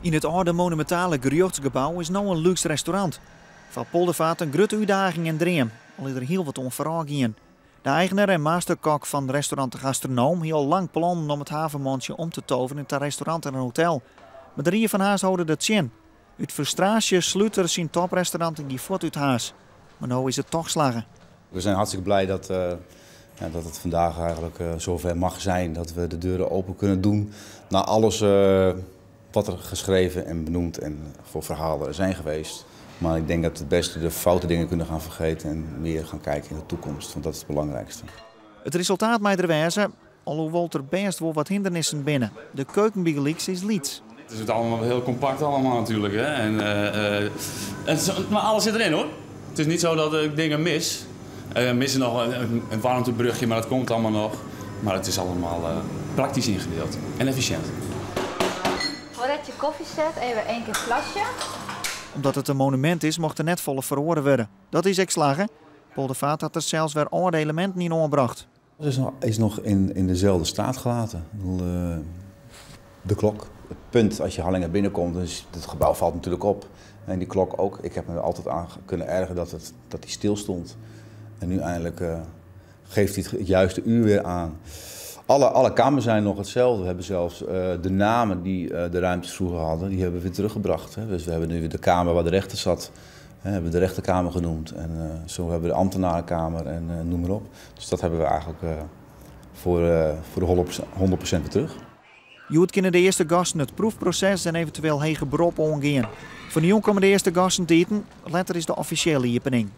Yn it âlde monumintale gerjochtsgebou is no in lúks restaurant. Foar Poldervaart in grutte útdaging en dream, al is der hiel wat oan foarôf gien. De eigener en masterkok fan restaurant De Gastronoom hie al lang plannen om it havenmantsje om te toveren ta restaurant en in hotel. Mar de rie fan Harns holde dat tsjin. Ut frustraasje slút er syn toprestaurant en gie fuort út Harns. Mar no is it toch slagge. We zijn hartstikke blij dat, ja, dat het vandaag eigenlijk zover mag zijn dat we de deuren open kunnen doen. Na alles wat er geschreven en benoemd en voor verhalen zijn geweest. Maar ik denk dat we het beste de foute dingen kunnen gaan vergeten en meer gaan kijken in de toekomst, want dat is het belangrijkste. It resultaat mei der wêze, alhoewol't der bêst wol wat hindernissen binne. De keuken bygelyks is lyts. Het is allemaal heel compact allemaal natuurlijk. Hè? En, maar alles zit erin, hoor. Het is niet zo dat ik dingen mis. We missen nog een warmtebrugje, maar dat komt allemaal nog. Maar het is allemaal praktisch ingedeeld en efficiënt. Voordat je koffie zet, even één keer glasje. Omdat it in monumint is, mocht der net folle feroare wurde. Dat is ek slagge. Poldervaart hat der sels wer âlde eleminten yn oanbrocht. Het is nog in dezelfde staat gelaten. Ik bedoel, de klok. Het punt als je Harlingen binnenkomt, dus het gebouw valt natuurlijk op. En die klok ook. Ik heb me er altijd aan kunnen ergeren dat die stil stond. En nu eindelijk geeft hij het juiste uur weer aan. Alle kamers zijn nog hetzelfde. We hebben zelfs de namen die de ruimtes vroeger hadden, die hebben we weer teruggebracht. Hè. Dus we hebben nu weer de kamer waar de rechter zat, hè, hebben we de rechterkamer genoemd. En zo hebben we de ambtenarenkamer en noem maar op. Dus dat hebben we eigenlijk voor de 100% weer terug. Hjoed kinne de earste gasten it proefproses en eventueel heger berop oangean. Fan 'e jûn komme de earste gasten te iten, letter is de offisjele iepening.